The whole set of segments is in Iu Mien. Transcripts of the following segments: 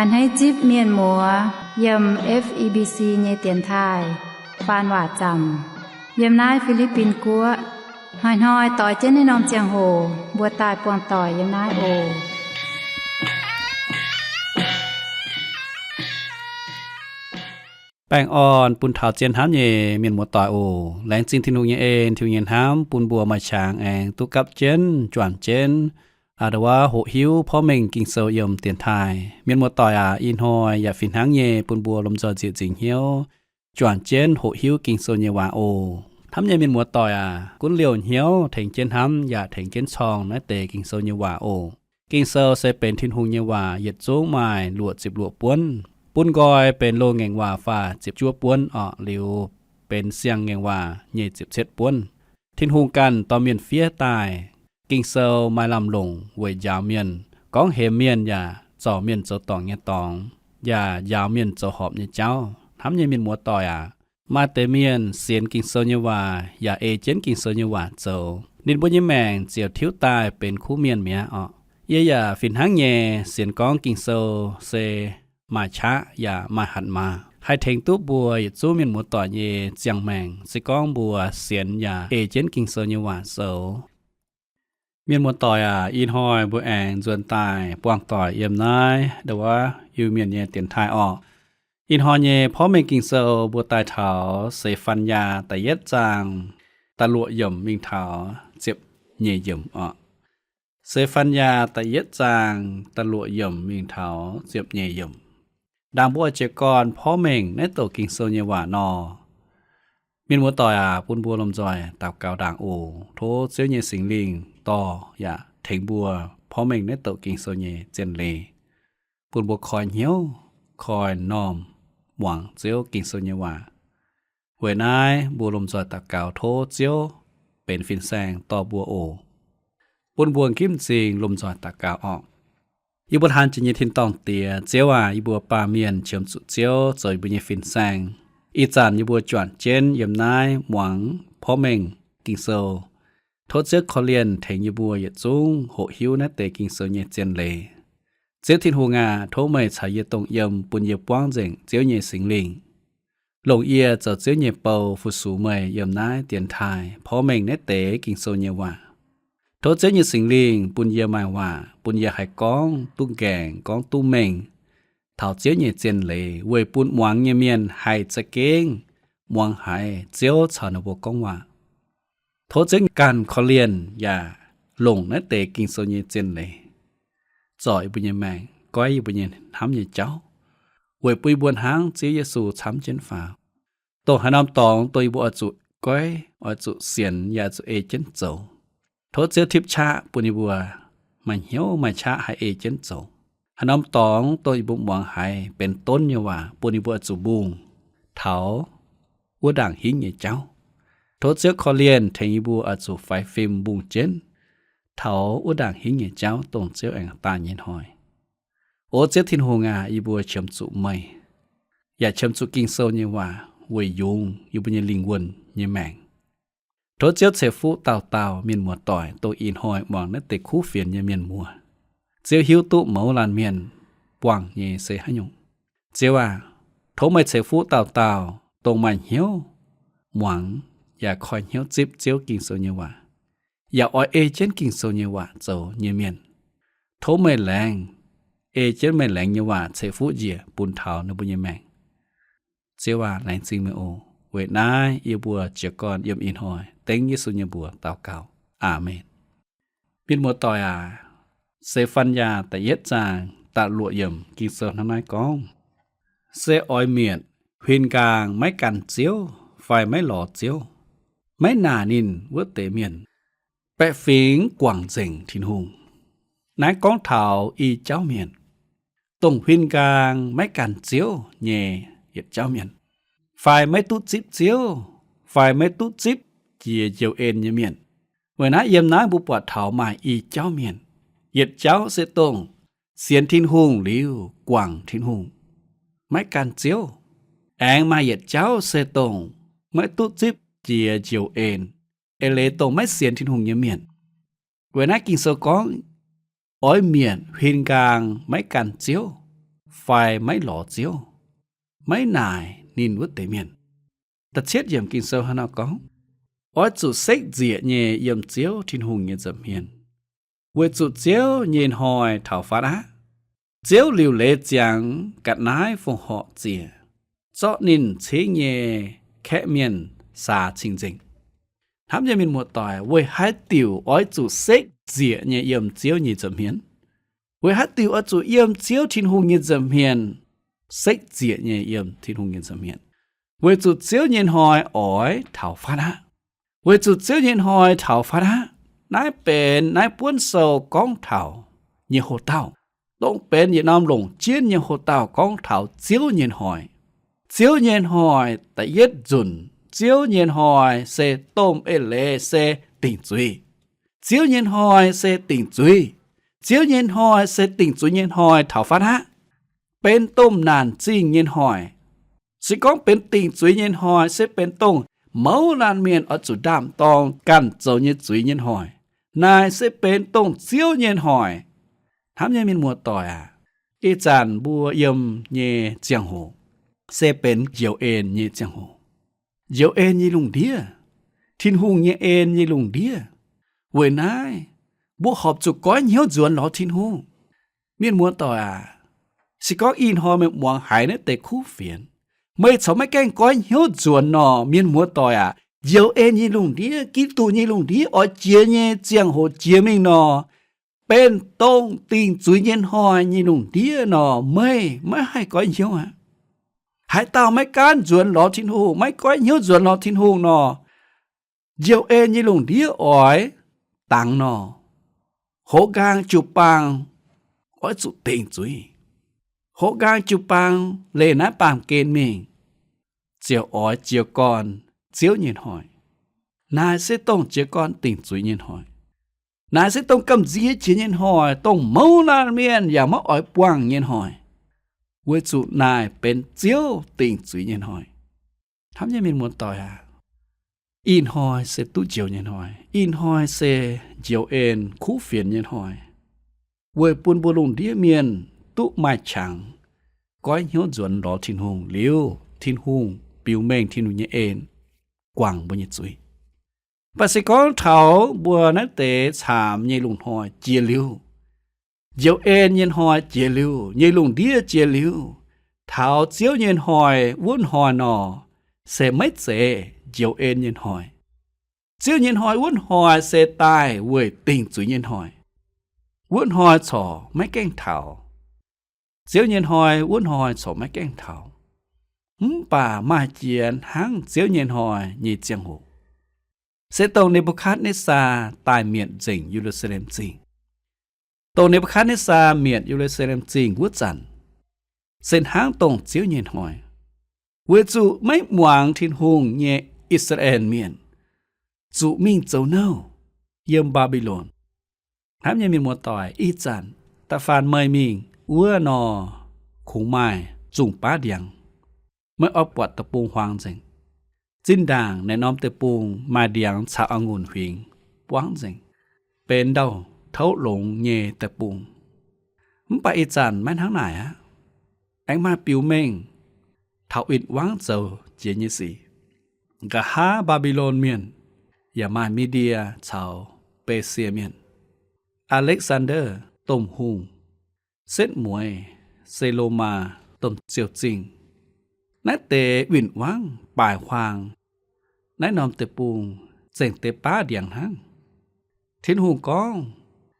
A'hneiv zipv mienh muoz yiem F E B C nyei dienx taaih faan waac zaamc yiem naaiv Fi^li^bin Guoqv. Hnoi-hnoi doix jienv naaiv norm ziangh hoc mbuo daaih buangh doic yiem naaiv oc. Baengh orn bun taux zien hnamv nyei mienh muoz-doic oc. Laengz zingh Tin-Hungh nyei en, Tin-Hungh nyei hnamv bun mbuo maaih qangx aengx duqv gapv jienv, juangc jienv, a'nda wuov hoqc hiuv porv mengh Ging-Sou yiem dienx taaih. Mienh muoz-doic aac, ih hnoi yaac fih hnangv nyei bun mbuo lomh nzoih nzieqc nzingc hnyouv juangc jienv hoqc hiuv Ging-Sou nyei waac oc. Hnamv nyei mienh muoz-doic aac, gunv liouh hnyouv tengx jienv hnamv yaac tengx jienv corng naaiv deix Ging-Sou nyei waac oc. Ging-Sou se benx Tin-Hungh nyei waac, yietc zungv maaih luoqc ziepc luoqc buonv. Bun nqoi benx loz-ngaengc waac faah ziepc juov buonv orqc, liuz benx siang-ngaengc waac nyei ziepc cietv buonv. Tin-Hungh ganh dorh mienh fiev daaih. Ging-Sou maaih lamh longc weic njaaux mienh, gorngv hemx mienh yaac zorc mienh zoux dorngc nyei dorngx, yaac njaaux mienh zoux horpc nyei jauv. Hnamv nyei mienh muoz-doic aac, maaih deix mienh sienx Ging-Sou nyei waac yaac ei jienv Ging-Sou nyei waac zoux, ninh mbuo nyei maengc ziouc tiuv daaih benx kuv mienh mi'aqv orqc. Yie yaac fih hnangv nyei sienx gorngv Ging-Sou se maaih qaqv yaac maaih hatc maaz, haih tengx duqv mbuo yietc zungv mienh muoz-doic nyei ziangh maengc, se gorngv mbuo sienx yaac ei jienv Ging-Sou nyei waac zoux. Mienh muoz-doic aac, ih hnoi mbuo aengx nzuonx daaih buangh doic yiem naaiv ndo wuov Iu-Mienh nyei dienx taaih orqc. Ih hnoi nyei porv mengh Ging-Sou mbuo daaih taux Seix^faan^yaa da'yietv zaang da'luoqc yiemc mingh taux ziepc nyeic yiemc orqc. Seix^faan^yaa da'yietv zaang da'luoqc yiemc mingh taux ziepc nyeic yiemc. Ndaangc mbuo oix jiez gorn porv mengh naaiv douc Ging-Sou nyei waac nor, mienh muoz-doic aac, bun mbuo lomh nzoih daux gaux ndaangc oc. Tov Ziouv nyei Singx Lingh dorh yaac tengx mbuo porv mengh naaiv douc Ging-Sou nyei zien leiz, bun mbuo koi hnyouv, koi m'normh muangx Ziouv Ging-Sou nyei waac. Weic naaiv mbuo lomh nzoih daux gaux tov Ziouv benx fin-saeng dorh mbuo oc. Bun mbuo m'zing lomh nzoih daux gaux orqc. Yie mbuo hnamv jiex nyei tin-dorngh Diex, Ziouv aac, yie mbuo baamh mienh qiemx zuqc Ziouv zoux yie mbuo nyei fin-saeng. Ih zanc yie mbuo juangc jienv yiem naaiv muangx porv mengh Ging-Sou. Tov Ziouv korv-lienh tengx yie mbuo yietc zungv hoqc hiuv naaiv deix Ging-Sou nyei zien leiz. Ziouv Tin-Hungh aac, tov meih caux yie dongh yiem, bun yie buangv nzengc Ziouv nyei Singx Lingh, longc yie zoux Ziouv nyei bou fu-sux meih yiem naaiv dienx taaih porv mengh naaiv deix Ging-Sou nyei waac. Tov Ziouv nyei Singx Lingh bun yie maaih waac, bun yie haih gorngv duqv nqaengc, gorngv duqv mengh taux Ziouv nyei zien leiz, weic bun muangx nyei mienh haih za'gengh muangx haiz Ziouv caux ninh mbuo gorngv waac. Tov Ziouv ganh korv-lienh yaac longc naaiv deix Ging-Sou nyei zien leiz zorc yie mbuo nyei maengc, goiv yie mbuo nyei hnamv nyei jauv, weic bun yie mbuo hnangv Ziouv Yesu camv jienv faaux, dongh haaix norm dorngx dongh yie mbuo oix zuqc goiv, oix zuqc sienx, yaac oix zuqc ei jienv zoux. Tov Ziouv tipv qaqv bun yie mbuo maaih hnyouv maaih qaqv haih ei jienv zoux. Haaix norm dorngx dongh yie mbuo muangx haiz benx donv nyei waac bun yie mbuo oix zuqc mbungh taux wuov ndaangc hingv nyei jauv. Tov Ziouv korv-lienh tengx yie mbuo oix zuqc faix fim mbungh jienv taux wuov ndaangc hingv nyei jauv dongh Ziouv aengx daaih nyei hnoi. O Ziouv Tin-Hungh aac, yie mbuo qiemx zuqc meih, yaac qiemx zuqc Ging-Sou nyei waac weic yungz yie mbuo nyei lingh wuonh nyei maengc. Tov Ziouv ceix fuqv dauh dauh mienh muoz-doic dongh ih hnoi muangx naaiv deix kuv fienx nyei mienh muoz. Ziouv hiuv duqv mouz laanh mienh buangh nyei se haaix nyungc. Ziouv aac, tov meih ceix fuqv dauh dauh dongh maaih hnyouv muangx yaac koi hnyouv zipv Ziouv Ging-Sou nyei waac, yaac oix ei jienv Ging-Sou nyei waac zoux nyei mienh. Tov meih laengz, ei jienv meih laengz nyei waac ceix fuqv njiec bun taux ninh mbuo nyei maengc. Ziouv aac, laengz zingh meih oc. Weic naaiv yie mbuo jiez gorn yiem ih hnoi dengv Yesu nyei mbuox daux gaux. Aamen. Mienh muoz-doic aac, Seix^faan^yaa da'yietv zaang da'luoqc yiemc Ging-Sou hnangv naaiv gorngv, se oix mietc huin nqaang maiv gan Ziouv fai maiv lorz Ziouv, maiv naaic ninh wuov deix mienh, baeqc fingx guangc nzengc Tin-Hungh. Naaiv gorngv taux i jauv mienh, dongh huin nqaang maiv gan Ziouv nyei yietc jauv mienh, fai maiv duqv zipv Ziouv, fai maiv duqv zipv jiex njoux en nyei mienh. Weic naaiv yiem naaiv mbuo buatc taux maaih i jauv mienh. Yietc jauv se dongh sienx Tin-Hungh liuz guangc Tin-Hungh, maiv gan Ziouv. Aengx maaih yietc jauv se dongh maiv duqv zipv jiex njoux en, eix leiz dongh maiv sienx Tin-Hungh nyei mienh. Weic naaiv Ging-Sou gorngv, oix mietc huin nqaang maiv gan Ziouv fai maiv lorz Ziouv, maiv naaic ninh wuov deix mienh. Da'cietv yiemc Ging-Sou hnangv nor gorngv, oix zuqc sekv nzieqc nyei yiem Ziouv Tin-Hungh nyei nza'hmien, weic zuqc Ziouv nyei hnoi taux fatv aqv. Ziouv liuc leiz ziangx ga'naaiv fongc horc ziec, zorqv ninh cingv nyei kaeqv mienh saa cing-nzengc. Hnamv nyei mienh muoz-doic, weic haaix diuc oix zuqc sekv nzieqc nyei yiem Ziouv nyei nza'hmien? Weic haaix diuc oix zuqc yiem Ziouv Tin-Hungh nyei nza'hmien sekv nzieqc nyei yiem Tin-Hungh nyei nza'hmien? Weic zuqc Ziouv nyei hnoi oix taux fatv aqv. Weic zuqc Ziouv nyei hnoi taux fatv aqv. Naaiv benx naaiv buonv sou gorngv taux nyei hoc-dauh, dongh benx yietc norm longc jienv nyei hoc-dauh gorngv taux Ziouv nyei hnoi. Ziouv nyei hnoi da'yietv nzunc, Ziouv nyei hnoi se domh eix leiz se dingc zuiz. Ziouv nyei hnoi se dingc zuiz. Ziouv nyei hnoi se dingc zuiz nyei hnoi taux fatv aqv. Benx domh naanc zingh nyei hnoi. Se gorngv benx dingc zuiz nyei hnoi se benx dongh mouz laanh mienh oix zuqc ndaam-dorng ganh zoux nyei zuiz nyei hnoi. Naaic se benx dongh Ziouv nyei hnoi. Hnamv nyei mienh muoz-doic aac, ih zanc mbuo yiem nyei ziangh hoc se benx njoux en nyei ziangh hoc. Njoux en nyei lungh ndiev, Tin-Hungh nyei en nyei lungh ndiev. Weic naaiv, mbuo horpc zuqc goiv hnyouv nzuonx lorz Tin-Hungh. Mienh muoz-doic aac, se gorngv ih hnoi meih muangx haiz naaiv deix kuv fienx, meih corc maiv gaengh goiv hnyouv nzuonx nor, mienh muoz-doic aac, njoux en nyei lungh ndiev, Giduc nyei lungh ndiev oix jiex nyei ziangh hoc jiex mingh nor, benx dongh dingc zuiz nyei hnoi nyei lungh ndiev nor, meih maiv haih goiv hnyouv aqv. Haaix dauh maiv gaanv nzuonx lorz Tin-Hungh, maiv goiv hnyouv nzuonx lorz Tin-Hungh nor, njoux en nyei lungh ndiev oix dangx nor, hoqc nqaang jiu-baang oix zuqc dingc zuiz. Hoqc nqaang jiu-baang leih naaiv baamh gen mingh, ziouc oix jiez gorn Ziouv nyei hnoi. Naaic se dongh jiez gorn dingc zuiz nyei hnoi. Naaic se dongh gamh nziex jiex nyei hnoi, dongh mouz laanh mienh yaac maiv oix buangh nyei hnoi, weic zuqc naaic benx Ziouv dingc zuiz nyei hnoi. Hnamv nyei mienh muoz-doic aac, ih hnoi se duqv njoux nyei hnoi. Ih hnoi se njoux en kuv fienx nyei hnoi, weic bun mbuo lungh ndiev mienh duqv maaih qangx goiv hnyouv nzuonx lorz Tin-Hungh liuz, Tin-Hungh biux mengh Tin-Hungh nyei en guangc mbuo nyei zuiz. Mv baac se gorngv taux mbuo naaiv deix caamx nyei lungh hnoi jiex liuz, njoux en nyei hnoi jiex liuz, nyei lungh ndiev jiex liuz, taux Ziouv nyei hnoi wuov hnoi nor, se maiv zeiz njoux en nyei hnoi. Ziouv nyei hnoi wuov hnoi se daaih weic dingc zuiz nyei hnoi. Wuov hnoi corc maiv gaengh taux. Ziouv nyei hnoi wuov hnoi corc maiv gaengh taux. Mv baac maaih jiex hnangv Ziouv nyei hnoi nyei ziangh hoc, se dongh Ne^mbu^katv^netv^saa daaih mietc nzengc Ye^lu^saa^lem Zingh. Dongh Ne^mbu^katv^netv^saa mietc Ye^lu^saa^lem Zingh wuov zanc, se hnangv dongh Ziouv nyei hnoi, weic zuqc maiv muangx Tin-Hungh nyei I^saa^laa^en Mienh zuqc mingh zoux nouh yiem Mbaa^mbi^lon. Hnamv nyei mienh muoz-doic, ih zanc da'faanh meih mingh wuov nor, kungx maaih zungh baav ndiangx. Meih oix buatc deic-bung huaang nzengc. Zinh ndaangc naaiv norm deic-bung maaih ndiangx caux a'ngunc huingx buangv nzengc, benx ndau-touv longx nyei deic-bung. Mv baac ih zanc maiv hnangv naaic aqv. Aengx maaih biux mengh taux win-wangv zoux jiex nyei sic. Nqa'haav Mbaa^mbi^lon Mienh yaac maaih Mi^ndie caux Besie Mienh. Aa^lekv^saan^nde Domh Hungh setv mueiz se Lomaa domh ziou-zingh. Naaiv deix win-wangv baaic huaang naaiv norm deic-bung zengc deix baav ndiangx hnangv. Tin-Hungh gorngv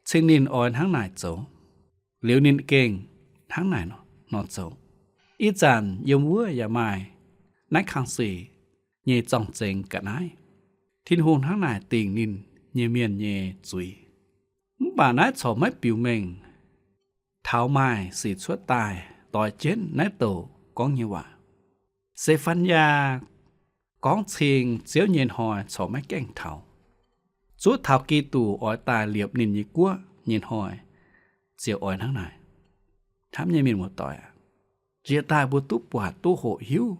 cing ninh oix hnangv naaic zoux, liuz ninh gengh hnangv naaic nor zoux. Ih zanc yiem wuov yaac maaih naaiv kang sic nyei zorng-zengx ga'naaiv. Tin-Hungh hnangv naaic dingc ninh nyei mienh nyei zuiz. Mv baac naaiv corc maiv biux mengh taux maaih sic cuotv daaih doix jienv naaiv douc gorngv nyei waac. Se^fan^yaa gorngv cing Ziouv nyei hnoi corc maiv gaengh taux. Zuov taux Giduc oix daaih liepc ninh nyei guoqv nyei hnoi ziouc oix hnangv naaic. Hnamv nyei mienh muoz-doic aac, jiex daaih mbuo duqv buatc, duqv hoqc hiuv,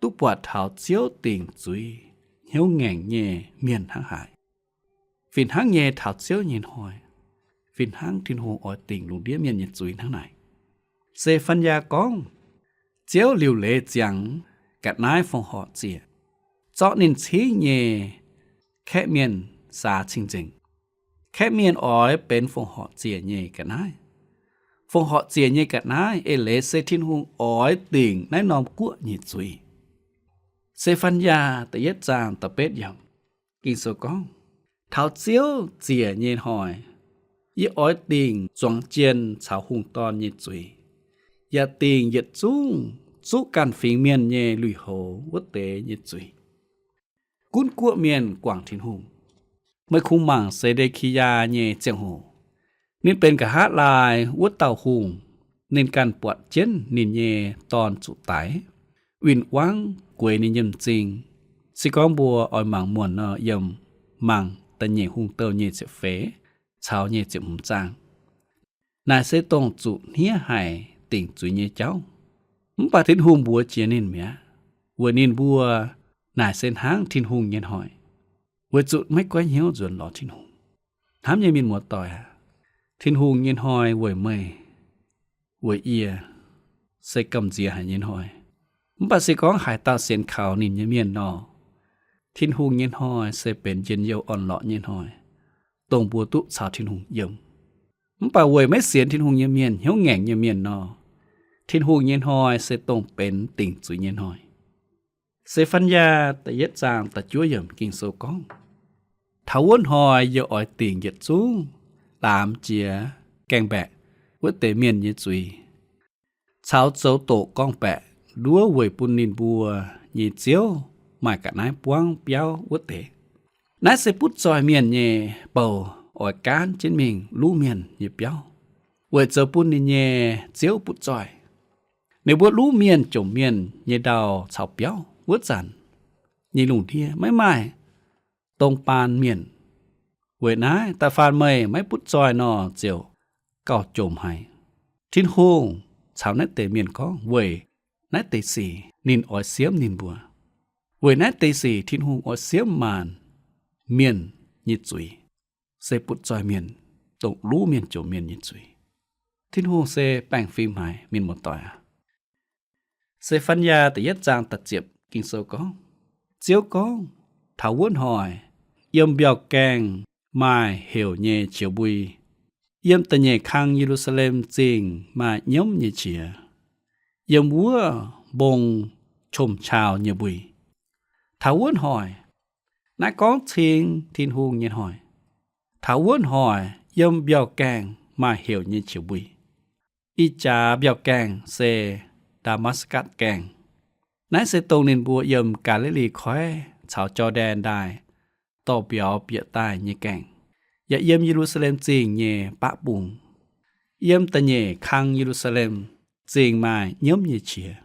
duqv buatc taux Ziouv dingc zuiz hnyouv ngaengc nyei mienh hnangv haaix. Fih hnangv nyei taux Ziouv nyei hnoi, fih hnangv Tin-Hungh oix dingc lungh ndiev mienh nyei zuiz hnangv naaic. Se^fan^yaa gorngv, Ziouv liuc leiz ziangx ga'naaiv fongc horc ziec, zorqv ninh cingv nyei kaeqv mienh saax cing-nzengc. Kaeqv mienh oix benx fongc horc ziec nyei ga'naaiv. Fongc horc ziec nyei ga'naaiv eix leiz se Tin-Hungh oix dingc naaiv norm guoqv nyei zuiz. Se^fan^yaa da'yietv zaang da'betv yiemc, Ging-Sou gorngv, Taux Ziouv ziec nyei hnoi, yie oix dingc zuangx jien caux hungh dorn nyei zuiz, yaac dingc yietc zungv zuqv ganh fingx mienh nyei lui-houx wuov deix nyei zuiz. Gunv guoqv mienh guangc Tin-Hungh. Meih kungx mangc Se^nde^ki^yaa nyei ziangh hoc, ninh benx nqa'haav laai wuov dauh hungh, ninh ganh buatc jienv ninh nyei dorn zuqc daix, win-wangv gueix ninh nyei m'zing. Se gorngv mbuo oix mangc muonc nor, yiem Mangc Da'nyeic Hungh Douh nyei ziepc feix caux nyei ziepc hmz zaang. Naaic se dongh zuqc hniev haic dingc zuiz nyei jauv. Mv baac Tin-Hungh mbuox jiex ninh mi'aqv, weic ninh mbuo naaic se hnangv Tin-Hungh nyei hnoi, weic zuqc maiv goiv hnyouv nzuonx lorz Tin-Hungh. Hnamv nyei mienh muoz-doic aac, Tin-Hungh nyei hnoi weic meih, weic yie, se gamh nziex haic nyei hnoi. Mv baac se gorngv haaix dauh sienx kaux ninh nyei mienh nor, Tin-Hungh nyei hnoi se benx njien-youh orn-lorqc nyei hnoi, dongh mbuo duqv caux Tin-Hungh yiem. Mv baac weic maiv sienx Tin-Hungh nyei mienh, hnyouv ngaengc nyei mienh nor, Tin-Hungh nyei hnoi se dongh benx dingc zuiz nyei hnoi. Se^fan^yaa da'yietv zaang da'juov yiemc Ging-Sou gorngv, Taux wuov hnoi yie oix dingc yietc zungv laamx jiex gaengh mbaeqc wuov deix mienh nyei zuiz, caux zoux doqc gorngv-baeqc nduov weic bun ninh mbuo nyei ziouv maaih ga'naaiv buangv biauv wuov deix. Naaiv se butv zoih mienh nyei bou oix gaanv jienv mingh luv mienh nyei biauv, weic zoux bun ninh nyei ziouv butv zoih. Ninh mbuo luv mienh jomc mienh nyei ndau caux biauv wuov zanc, nyei lungh ndiev maiv maaih dong baan mienh. Weic naaiv da'faanh meih maiv butv zoih nor ziouc gauh jomc haic. Tin-Hungh caux naaiv deix mienh gorngv weic naaiv deix sic ninh oix siemv ninh mbuo. Weic naaiv deix sic Tin-Hungh oix siemv maanc mienh nyei zuiz, se butv zoih mienh, dongh luv mienh jomc mienh nyei zuiz. Tin-Hungh se baengh fim haic, mienh muoz-doic aac. Se^fan^yaa da'yietv zaang da'ziepc Ging-Sou gorngv, Ziouv gorngv, Taux wuov hnoi, yiem mbiauh gaengh maaih heuc nyei qiex mbui, yiem da'nyeic kang Ye^lu^saa^lem Zingh maaih nyiemv nyei qiex, yiem wuov mbong qom-qau nyei mbui. Taux wuov hnoi, naaiv gorngv cing Tin-Hungh nyei hnoi, taux wuov hnoi yiem mbiauh gaengh maaih heuc nyei qiex mbui. Ih jaax mbiauh gaengh se Ndaa^matv^gatc Gaengh. Naaiv se dongh ninh mbuo yiem Gaa^li^li Koiv caux Jor^ndaen Ndaaih dorh mbiauz bieqc daaih nyei gaengh, yaac yiem Ye^lu^saa^lem Zingh nyei baqv bung. Yiem da'nyeic kang Ye^lu^saa^lem Zingh maaih nyiemv nyei qiex,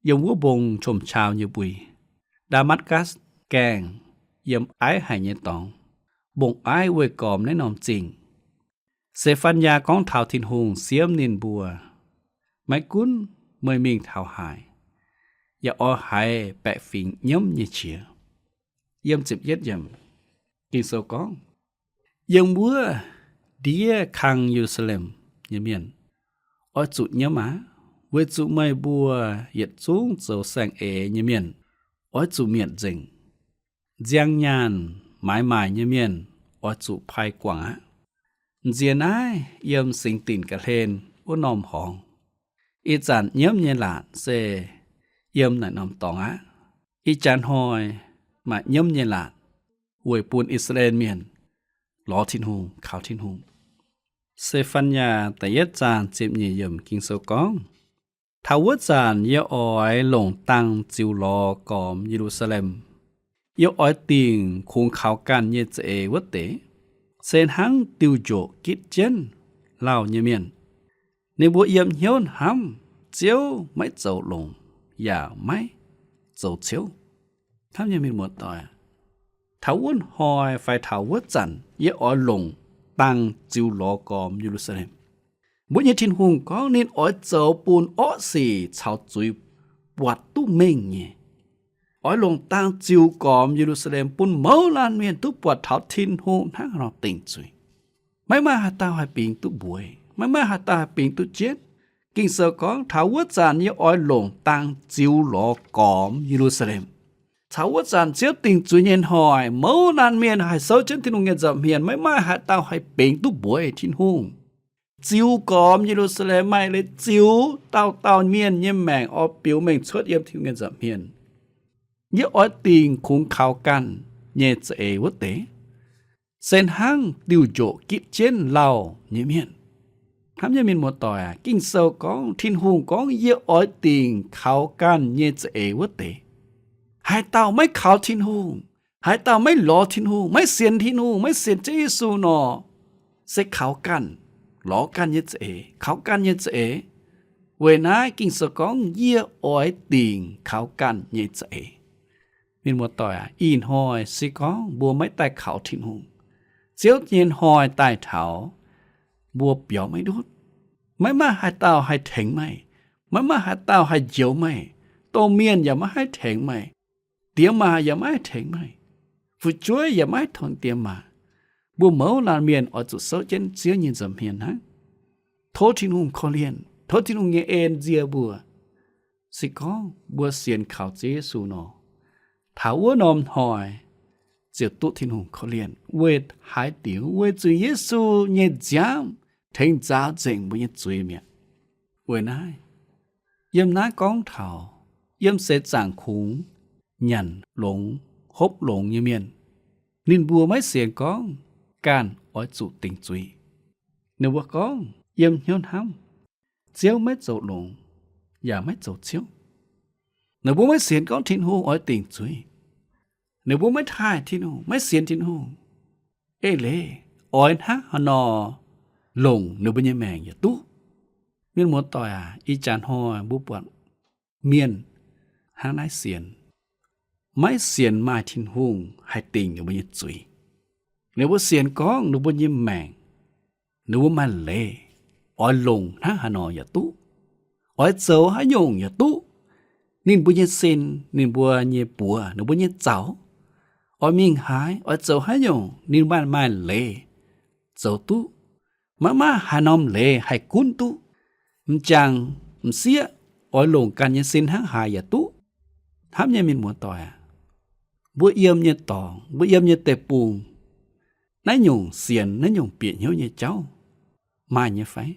yiem wuov mbong qom-qau nyei mbui. Ndaa^matv^gatc Gaengh yiem aiv haic nyei dorngx, mbong aiv weih gormx naaiv norm zingh. Se^fan^yaa gorngv taux Tin-Hungh siemv ninh mbuo, Maiv gunv meih mingh taux haaix, yaac oix haiz baeqc fingx nyiemv nyei qiex. Yiem ziepc yietv yiemc, Ging-Sou gorngv, Yiem wuov ndiev kang Ye^lu^saa^lem nyei mienh, oix zuqc nyiemv aqv, weic zuqc meih mbuo yietc zungv zoux saeng-eix nyei mienh oix zuqc mietc nzengc. Nziang nyaanh maaiz maaic nyei mienh oix zuqc pai guangc aqv. Nziex naaiv yiem singx dinc ga'hlen wuov norm horngz. Ih zanc nyiemv nyei laatc se yiem naaic norm dorngx aqv. Ih jaax hnoi maaih nyiemv nyei laatc weic bun I^saa^laa^en Mienh lorz Tin-Hungh, kaux Tin-Hungh. Se^fan^yaa da'yietv zaang ziepc nyeic yiemc Ging-Sou gorngv, Taux wuov zanc yie oix longc dang ziux lorz gormx Ye^lu^saa^lem. Yie oix dingc kungx kaux ganh nyei za'eix wuov deix, se hnangv diuh njoqc gitv jienv lauh nyei mienh. Ninh mbuo yiem hnyouv hnamv, Ziouv maiv zoux longx yaac maiv zoux ciouv. Hnamv nyei mienh muoz-doic, taux wuov hnoi fai taux wuov zanc yie oix longc dang ziux lorz gormx Ye^lu^saa^lem. Mbuo nyei Tin-Hungh gorngv ninh oix zoux bun orqv sic caux zuiz buatc duqv mengh nyei. Oix longc dang ziux gormx Ye^lu^saa^lem bun mouz laanh mienh duqv buatc taux Tin-Hungh hnangv haaix nor dingc zuiz. Maiv maaih haaix dauh haih bingx duqv mbueiz, maiv maaih haaix dauh haih bingx duqv jienv. Ging-Sou gorngv, taux wuov zanc yie oix longc dang ziux lorz gormx Ye^lu^saa^lem. Taux wuov zanc Ziouv dingc zuiz nyei hnoi, mouz laanh mienh haih souv jienv Tin-Hungh nyei nza'hmien, maiv maaih haaix dauh haih bingx duqv mbuox Tin-Hungh. Ziux gormx Ye^lu^saa^lem, maaih leiz ziux dauh dauh mienh nyei maengc oix biux mengh cuotv yiem Tin-Hungh nyei nza'hmien. Yie oix dingc kungx kaux ganh nyei za'eix wuov deix, se hnangv diuh njoqc gitv jienv lauh nyei mienh. Hnamv nyei mienh muoz-doic aac, Ging-Sou gorngv, Tin-Hungh gorngv, yie oix dingc kaux ganh nyei za'eix wuov deix. Haaix dauh maiv kaux Tin-Hungh, haaix dauh maiv lorz Tin-Hungh, maiv sienx Tin-Hungh, maiv sienx Ziouv Yesu nor, se kaux ganh, lorz ganh nyei za'eix, kaux ganh nyei za'eix. Weic naaiv Ging-Sou gorngv, yie oix dingc kaux ganh nyei za'eix. Mienh muoz-doic aac, ih hnoi se gorngv mbuo maiv daaih kaux Tin-Hungh, Ziouv nyei hnoi daaih taux, mbuo biaux maiv ndutv. Maiv maaih haaix dauh haih tengx meih. Maiv maaih haaix dauh haih njoux meih. Domh mienh yaac maiv haih tengx meih. Diex maac yaac maiv haih tengx meih. Fu'jueiv yaac maiv haih tengx diex maac. Mbuo mouz laanh mienh oix zuqc souv jienv Ziouv nyei nza'hmien hnangv. Tov Tin-Hungh korv-lienh, tov Tin-Hungh nyei en nzie mbuo. Se gorngv mbuo sienx kaux Ziouv Yesu nor, taux wuov norm hnoi ziouc duqv Tin-Hungh korv-lienh weic haaix diuc? Weic zuqc Yesu nyei nziaamv tengx nzaaux nzengc mbuo nyei zuiz mi'aqv. Weic naaiv, yiem naaiv gorngv taux yiem seix zaangc kungx nyanc longx, hopv longx nyei mienh, ninh mbuo maiv sienx gorngv ganh oix zuqc dingc zuiz. Ninh mbuo gorngv yiem hnyouv hnamv, Ziouv maiv zoux longx yaac maiv zoux ciouv. Ninh mbuo maiv sienx gorngv Tin-Hungh oix dingc zuiz. Ninh mbuo maiv taaih Tin-Hungh, maiv sienx Tin-Hungh. Eix leiz oix hnangv haaix nor longc ninh mbuo nyei maengc yaac duqv. Mienh muoz-doic aac, ih jaax hnoi mbuo buatc mienh hnangv naaiv sienx, maiv sienx maaih Tin-Hungh haih dingc ninh mbuo nyei zuiz. Ninh mbuo sienx gorngv ninh mbuo nyei maengc, ninh mbuo maaih leiz, oix longc hnangv haaix nor yaac duqv, oix zoux haaix nyungc yaac duqv. Ninh mbuo nyei sin, ninh mbuo nyei buoz, ninh mbuo nyei zaux, oix mingh haaix, oix zoux haaix nyungc, ninh maaih maaih leiz zoux duqv. Maiv maaih haaix norm leiz haih gunv duqv. M'jangc m'sieqv oix longc ganh nyei sin hnangv haaix yaac duqv. Hnamv nyei mienh muoz-doic aac, mbuo yiem nyei dorngx, mbuo yiem nyei deic-bung, naaiv nyungc sienx, naaiv nyungc bieqc hnyouv nyei jauv maaih nyei fai?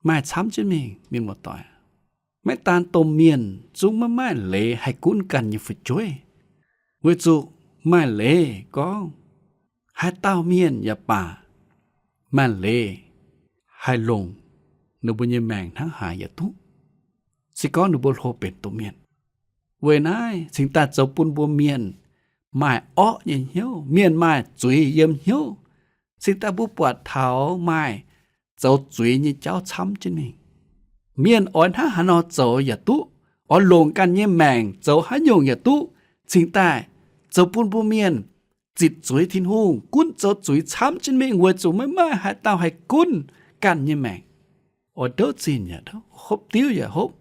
Maaih camv jienv mingh, mienh muoz-doic. Maiv daan domh mienh, zungv maiv maaih leiz haih gunv ganh nyei fu'jueiv, weic zuqc maaih leiz gorngv haaix dauh mienh yaac baac maaih leiz haih longc ninh mbuo nyei maengc hnangv haaix yaac duqv, se gorngv ninh mbuo hlo benx domh mienh. Weic naaiv cingx daaih zoux bun mbuo mienh maaih orqv nyei hnyouv, mienh maaih zuiz yiem hnyouv, cingx daaih mbuo buatc taux maaih zoux zuiz nyei jauv camv jienv mingh. Mienh oix hnangv haaix nor zoux yaac duqv, oix longc ganh nyei maengc zoux haaix nyungc yaac duqv, cingx daaih zoux bun mbuo mienh zitc zuiz Tin-Hungh, gunv zoux zuiz camv jienv mingh, weic zuqc maiv maaih haaix dauh haih gunv ganh nyei maengc. Oix ndouv zinh yaac hopv diuv yaac hopv,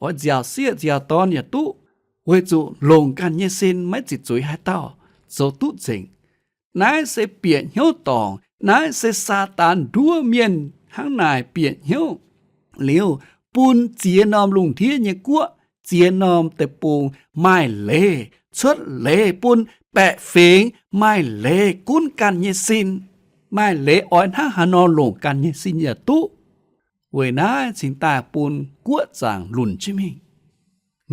oix nziaauc sieqv nziaauc dorn yaac duqv, weic zuqc longc ganh nyei sin maiv zitc zuiz haaix dauh zoux duqv nzengc. Naaiv se bieqc hnyouv dorngc. Naaiv se Saadaan nduov mienh hnangv naaic bieqc hnyouv liuz, bun ziex norm lungh ndiev nyei guoqv, ziex norm deic-bung maaih leiz, cuotv leiz bun baeqc fingx maaih leiz gunv ganh nyei sin, maaih leiz oix hnangv haaix nor longc ganh nyei sin yaac duqv. Weic naaiv cingx daaih bun guoqv zaangc lunc jienv mingh,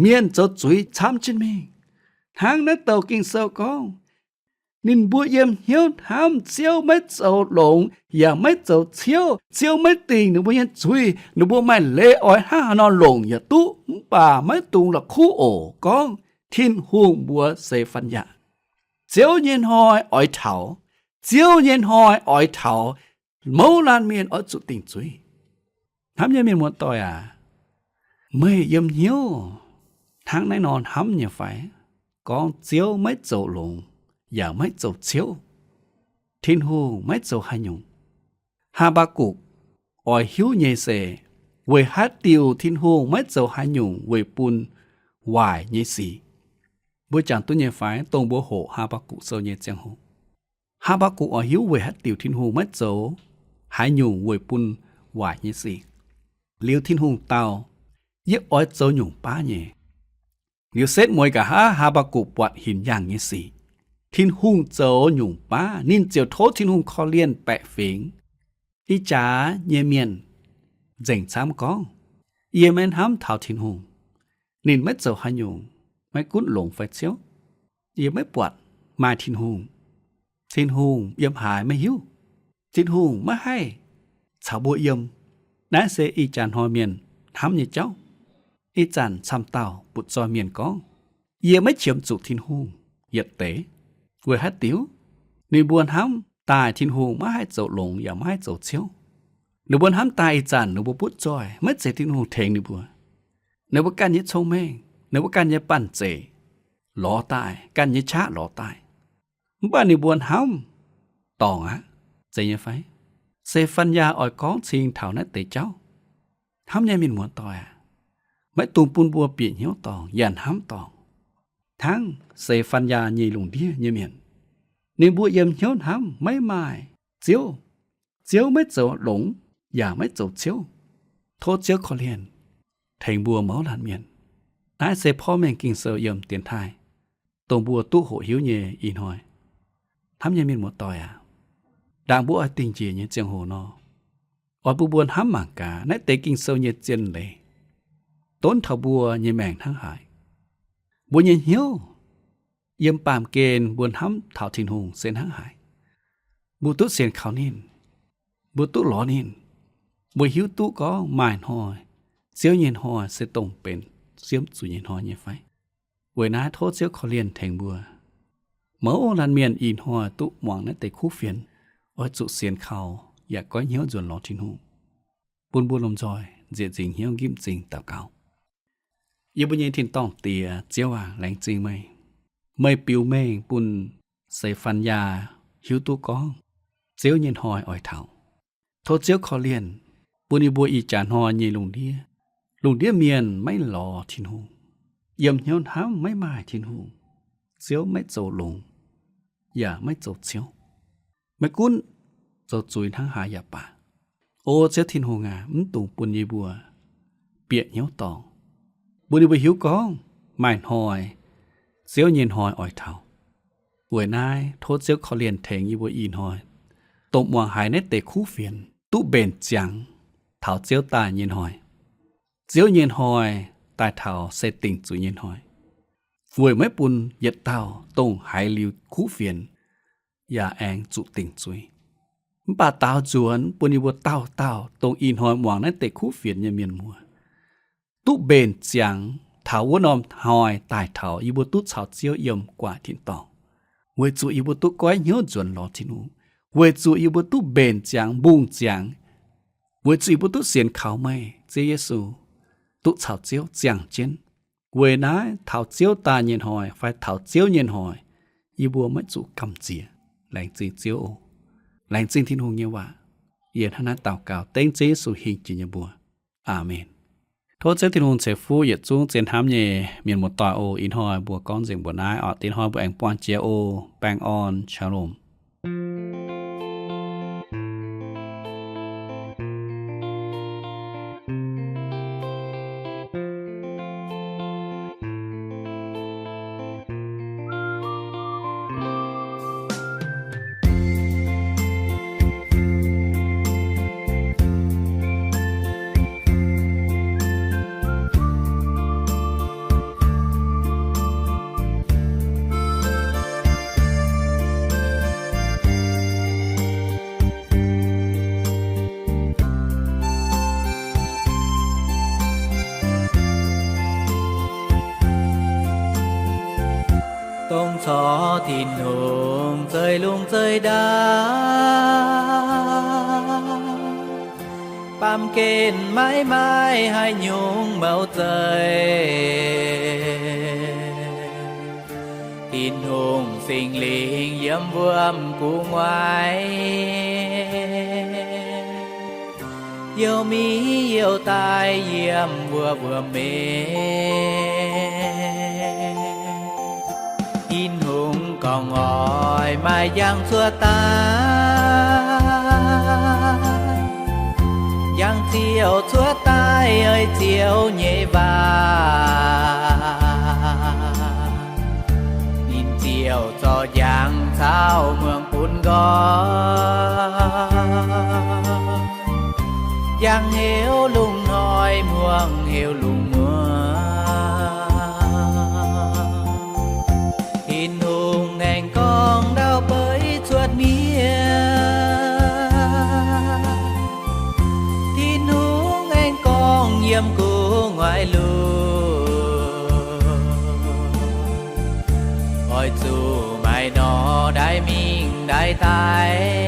mienh zoux zuiz camv jienv mingh. Hnangv naaiv douc Ging-Sou gorngv, ninh mbuo yiem hnyouv hnamv, Ziouv maiv zoux longx yaac maiv zoux ciouv. Ziouv maiv dingc ninh mbuo nyei zuiz. Ninh mbuo maaih leiz oix hnangv haaix nor longc yaac duqv, mv baac maiv dungx la'kuqv oc. Gorngv Tin-Hungh mbuox seix faan yaac, Ziouv nyei hnoi oix taux. Ziouv nyei hnoi oix taux, mouz laanh mienh oix zuqc dingc zuiz. Hnamv nyei mienh muoz-doic aac, meih yiem hnyouv hnangv naaiv nor hnamv nyei fai? Gorngv Ziouv maiv zoux longx yaac maiv zoux ciouv, Tin-Hungh maiv zoux haaix nyungc. Haa^mbaa^gukc oix hiuv nyei se weic haaix diuc Tin-Hungh maiv zoux haaix nyungc weic bun waaic nyei sic. Mbuo jangx duqv nyei fai? Dongh mbuo hoqc Haa^mbaa^gukc Sou nyei ziangh hoc, Haa^mbaa^gukc oix hiuv weic haaix diuc Tin-Hungh maiv zoux haaix nyungc weic bun waaic nyei sic. Liuz Tin-Hungh dau, yie oix zoux nyungc baav nyei. Liuz setv mueiz nqa'haav Haa^mbaa^gukc buatc hinc yaangh nyei sic. Tin-Hungh zoux nyungc baav, ninh ziouc tov Tin-Hungh korv-lienh baeqc fingx. Ih jaax nyei mienh nzengc camv gorngv, yie maiv hnamv taux Tin-Hungh. Ninh maiv zoux haaix nyungc, maiv gunv longx fai ciouv. Yie maiv buatc maaih Tin-Hungh. Tin-Hungh yiem haaix maiv hiuv. Tin-Hungh maiv haih caux mbuo yiem. Naaiv se ih jaax hnoi mienh hnamv nyei jauv. Ih zanc camv dauh butv-zoih mienh gorngv, yie maiv qiemx zuqc Tin-Hungh yietc deix. Weic haaix diuc? Ninh mbuo hnamv daaih Tin-Hungh maiv haih zoux longx yaac maiv haih zoux ciouv. Ninh mbuo hnamv daaih ih zanc ninh mbuo butv-zoih maiv zeiz Tin-Hungh tengx ninh mbuo. Ninh mbuo ganh nyei cong-mengh, ninh mbuo ganh nyei banh-zeic lorz daaih, ganh nyei qaqv lorz daaih. Mv baac ninh mbuo hnamv dorngc aqv. Zeiz nyei fai? Se^fan^yaa oix gorngv cing taux naaiv deix jauv. Hnamv nyei mienh muoz-doic aac, maiv dungx bun mbuo bieqc hnyouv dorngc yaac hnamv dorngc hnangv Se^fan^yaa nyei lungh ndiev nyei mienh. Ninh mbuo yiem hnyouv hnamv maiv maaih Ziouv. Ziouv maiv zoux longx yaac maiv zoux ciouv. Tov Ziouv korv-lienh tengx mbuo mouz laanh mienh. Naaiv se porv mengh Ging-Sou yiem dienx taaih, dongh mbuo duqv hoqc hiuv nyei ih hnoi. Hnamv nyei mienh muoz-doic aac, ndaangc mbuo oix dingh njiec nyei ziangh hoc nor, oix bun mbuo hnamv mangc gaax naaiv deix Ging-Sou nyei zien leiz donv taux mbuo nyei maengc hnangv haaix. Mbuo nyei hnyouv yiem baamh gen mbuo hnamv taux Tin-Hungh se hnangv haaix. Mbuo duqv sienx kaux ninh, mbuo duqv lorz ninh, mbuo hiuv duqv gorngv maaih hnoi, Ziouv nyei hnoi se dongh benx siemv zuiz nyei hnoi nyei fai? Weic naaiv tov Ziouv korv-lienh tengx mbuo mouz laanh mienh ih hnoi duqv muangx naaiv deix kuv fienx, oix zuqc sienx kaux yaac goiv hnyouv nzuonx lorz Tin-Hungh. Bun mbuo lomh nzoih nzieqc nzingc hnyouv nqipv m'zing daux gaux. Yie mbuo nyei tin-dorngh Diex, Ziouv aac, laengz zingh meih. Meih biux mengh bun Se^fan^yaa hiuv duqv gorngv Ziouv nyei hnoi oix taux. Tov Ziouv korv-lienh bun yie mbuo ih jaax hnoi nyei lungh ndiev, lungh ndiev mienh maiv lorz Tin-Hungh, yiem hnyouv hnamv maiv maaih Tin-Hungh. Ziouv maiv zoux longx yaac maiv zoux ciouv. Maiv gunv zoux zuiz hnangv haaix yaac baac, O Ziouv Tin-Hungh aac, mv dungx bun yie mbuo bieqc hnyouv dorngc. Bun yie mbuo hiuv gorngv maaih hnoi, Ziouv nyei hnoi oix taux. Weic naaiv tov Ziouv korv-lienh tengx yie mbuo ih hnoi dongh muangx haiz naaiv deix kuv fienx duqv mbenc ziangx taux Ziouv daaih nyei hnoi. Ziouv nyei hnoi daaih taux se dingc zuiz nyei hnoi. Weic maiv bun yietc dauh dongh haiz liuz kuv fienx yaac aengx zuqc dingc zuiz. Mv baac daaux nzuonx bun yie mbuo dauh dauh dongh ih hnoi muangx naaiv deix kuv fienx nyei mienh muoz duqv mbenc ziangx taux wuov norm hnoi daaih taux yie mbuo duqv caux Ziouv yiem gu'nguaaic tin-dorngh. Weic zuqc yie mbuo duqv goiv hnyouv nzuonx lorz Tin-Hungh, weic zuqc yie mbuo duqv mbenc ziangx, mbungh ziangx, weic zuqc yie mbuo duqv sienx kaux meih, Ziouv Yesu, duqv caux Ziouv ziangh jienv. Weic naaiv taux Ziouv daaih nyei hnoi fai taux Ziouv nyei hnoi, yie mbuo maiv zuqc gamh nziex. Laengz zingh Ziouv oc. Laengz zingh Tin-Hungh nyei waac. Yie hnangv naaiv daux gaux dengv Ziouv Yesu hingh jiex nyei mbuox. Aamen. Tov Ziouv Tin-Hungh ceix fuqv yietc zungv zien hnamv nyei mienh muoz-doic oc. Ih hnoi mbuo gorngv nzengc mbuoqc naaiv oc. Dingc hnoi mbuo aengx buangh jiex oc. Baengh orn, shalom. Dongh corc Tin-Hungh zeiv lungh zeiv ndau, baamh gen maiv maaih haaix nyungc mouc zeiv. Tin-Hungh Singx Lingh yiem wuom gu'nguaaic, youh mi youh daaih yiem wuov wuom-mienh. Tin-Hungh gorngv oix maaih njang cuotv daaih, njang Ziouv cuotv daaih ei Ziouv nyei waac, ninh ziouc zorc njang caux muangx bun nqoi. Njang heuc lungh hnoi, muangx heuc lungh muoz. Tin-Hungh aengx gorngv ndau beiv cuotv miev. Tin-Hungh aengx gorngv yiem gu'nguaaic lungh, oix zuqc maaih nor ndaix mingh ndaix daaih.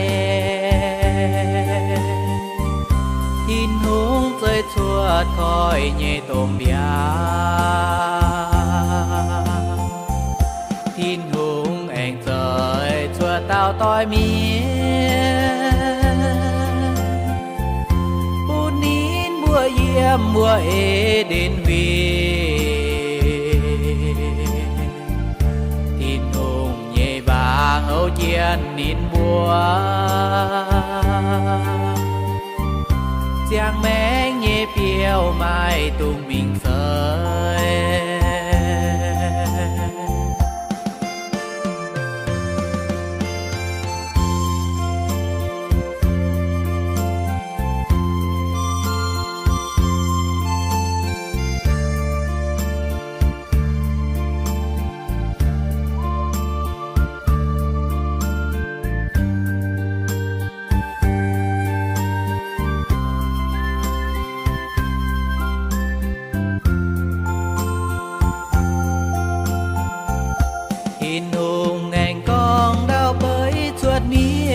Tin-Hungh zueiz cuotv koiv nyei domh mbiaauc. Tin-Hungh aengx zueiz cuotv dauh doix miev, bun ninh mbuo yiem wuov E^nden Huingx. Tin-Hungh nyei waac houv jienv ninh mbuo, ziangh maengc nyei biouv maaih dungz mingh seix. Tin-Hungh aengx gorngv ndau beiv cuotv miev.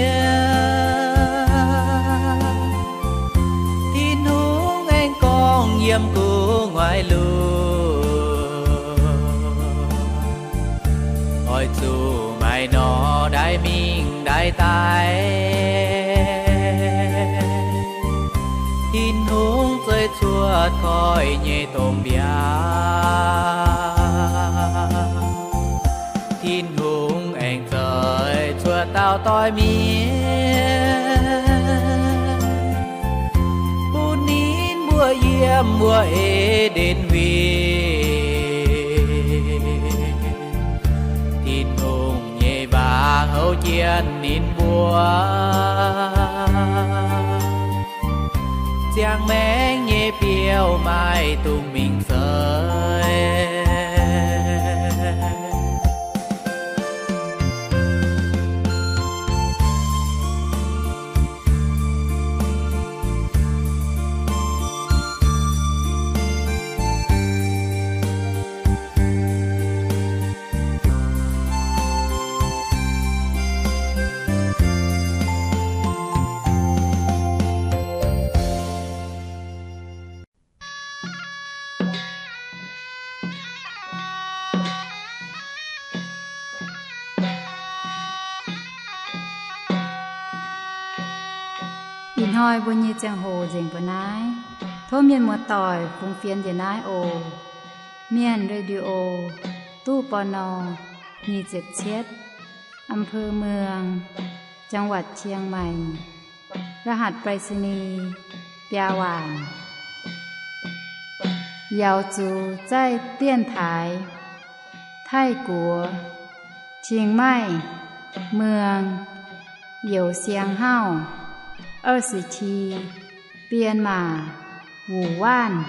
Tin-Hungh aengx gorngv yiem gu'nguaaic lungh, oix zuqc maaih nor ndaix mingh ndaix daaih. Tin-Hungh zueiz cuotv koiv nyei domh mbiaauc. Tin-Hungh aengx zueiz cuotv dauh doix miev, bun ninh mbuo yiem wuov E^nden Huingx. Tin-Hungh nyei waac houv jienv ninh mbuo, ziangh maengc nyei biouv maaih dungz mingh seix. Ih hnoi mbuo nyei ziangh hoc nzengc mbuo naaiv. Tov mienh muoz-doic fungx fienx njiec naaiv oc. Mienh Radio, ตู้ ปณ. nyic ziepc cietv, อำเภอเมือง จังหวัดเชียงใหม่ รหัสไปรษณีย์ biaa waanc. Yaux zuqc 在电台 Taiv-Guoqv, Chiang Mai, Muang, Youz Siang Hauv, 二十七, Bienh Maac, Wuc Waanv.